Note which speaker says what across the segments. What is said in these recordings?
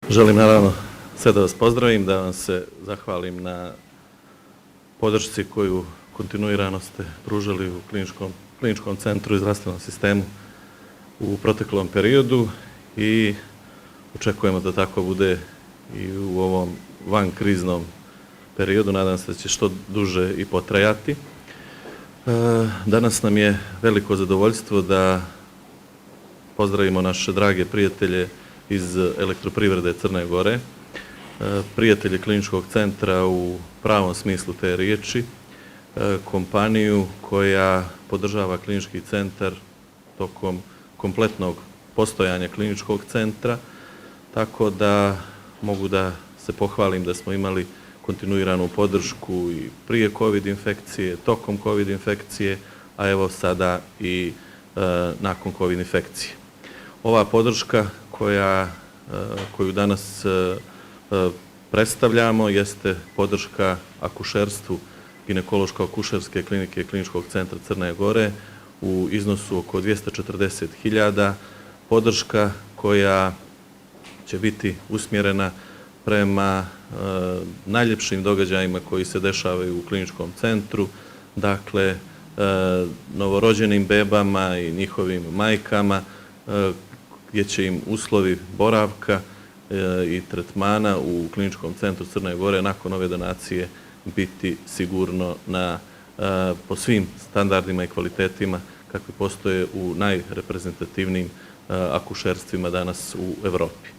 Speaker 1: Želim naravno sve da vas pozdravim, da vam se zahvalim na podršci koju kontinuirano ste pružali u kliničkom centru i zdravstvenom sistemu u proteklom periodu i očekujemo da tako bude i u ovom vankriznom periodu. Nadam se da će što duže i potrajati. Danas nam je veliko zadovoljstvo da pozdravimo naše drage prijatelje iz Elektroprivrede Crne Gore, prijatelje kliničkog centra u pravom smislu te riječi, kompaniju koja podržava klinički centar tokom kompletnog postojanja kliničkog centra, tako da mogu da se pohvalim da smo imali kontinuiranu podršku i prije COVID infekcije, tokom COVID infekcije, a evo sada i nakon COVID infekcije. Ova podrška koju danas predstavljamo jeste podrška akušerstvu ginekološko-akušerske klinike Kliničkog centra Crne Gore u iznosu oko 240.000, podrška koja će biti usmjerena prema najljepšim događajima koji se dešavaju u kliničkom centru, dakle novorođenim bebama i njihovim majkama, gdje će im uslovi boravka i tretmana u kliničkom centru Crne Gore nakon ove donacije biti sigurno po svim standardima i kvalitetima kakvi postoje u najreprezentativnijim akušerstvima danas u Evropi.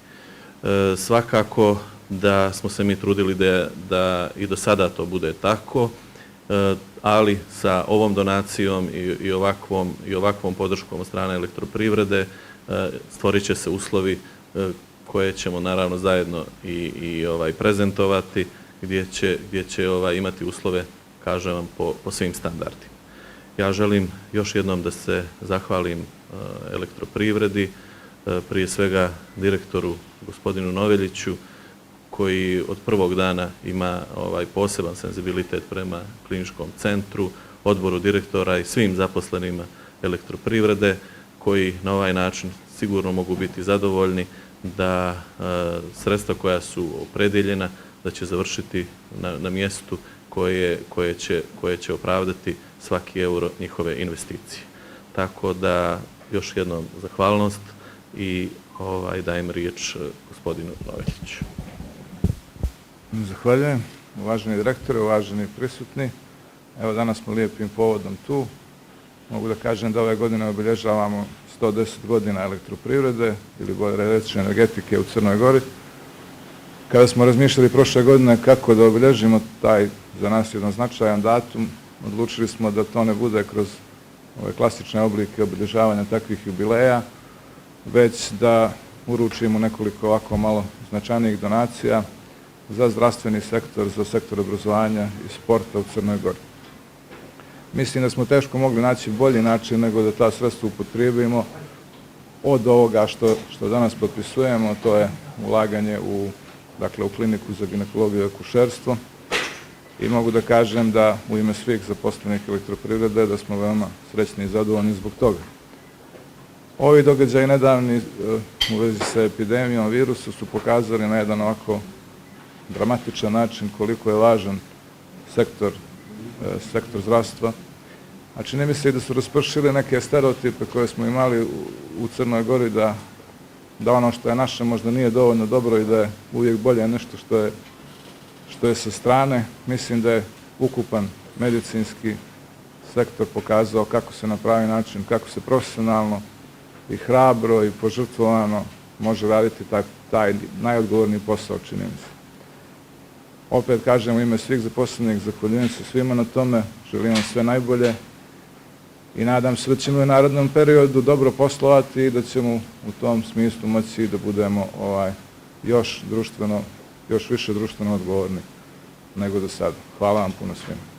Speaker 1: Svakako da smo se mi trudili da i do sada to bude tako, ali sa ovom donacijom i ovakvom podrškom od strane Elektroprivrede stvorit će se uslovi koje ćemo naravno zajedno i prezentovati, gdje će imati uslove, kažem vam, po svim standardima. Ja želim još jednom da se zahvalim Elektroprivredi, prije svega direktoru gospodinu Noveljiću, koji od prvog dana ima poseban senzibilitet prema kliničkom centru, odboru direktora i svim zaposlenima Elektroprivrede, koji na ovaj način sigurno mogu biti zadovoljni da sredstva koja su opredeljena da će završiti na mjestu koje će opravdati svaki euro njihove investicije. Tako da još jednom zahvalnost i dajem riječ gospodinu Noveljiću.
Speaker 2: Zahvaljujem. Uvaženi direktore, uvaženi prisutni. Evo danas smo lijepim povodom tu. Mogu da kažem da ove godine obilježavamo 110 godina Elektroprivrede ili bolje električne energetike u Crnoj Gori. Kada smo razmišljali prošle godine kako da obilježimo taj za nas jedan značajan datum, odlučili smo da to ne bude kroz ove klasične oblike obilježavanja takvih jubileja, već da uručimo nekoliko ovako malo značajnijih donacija za zdravstveni sektor, za sektor obrazovanja i sporta u Crnoj Gori. Mislim da smo teško mogli naći bolji način nego da ta sredstva upotrijebimo od ovoga što danas potpisujemo, to je ulaganje u kliniku za ginekologiju i akušerstvo. I mogu da kažem da u ime svih zaposlenih Elektroprivrede da smo veoma srećni i zadovoljni zbog toga. Ovi događaji nedavni u vezi sa epidemijom virusa su pokazali na jedan ovako dramatičan način koliko je važan sektor zdravstva, a čini mi se i da su raspršili neke stereotipe koje smo imali u Crnoj Gori da ono što je naše možda nije dovoljno dobro i da je uvijek bolje nešto što je sa strane. Mislim da je ukupan medicinski sektor pokazao kako se na pravi način, kako se profesionalno i hrabro i požrtvovano može raditi taj najodgovorniji posao, čini mi se. Opet kažem u ime svih zaposlenih, zahvaljujem se svima na tome, želim vam sve najbolje i nadam se da ćemo u narednom periodu dobro poslovati i da ćemo u tom smislu moći da budemo još više društveno odgovorni nego do sada. Hvala vam puno svima.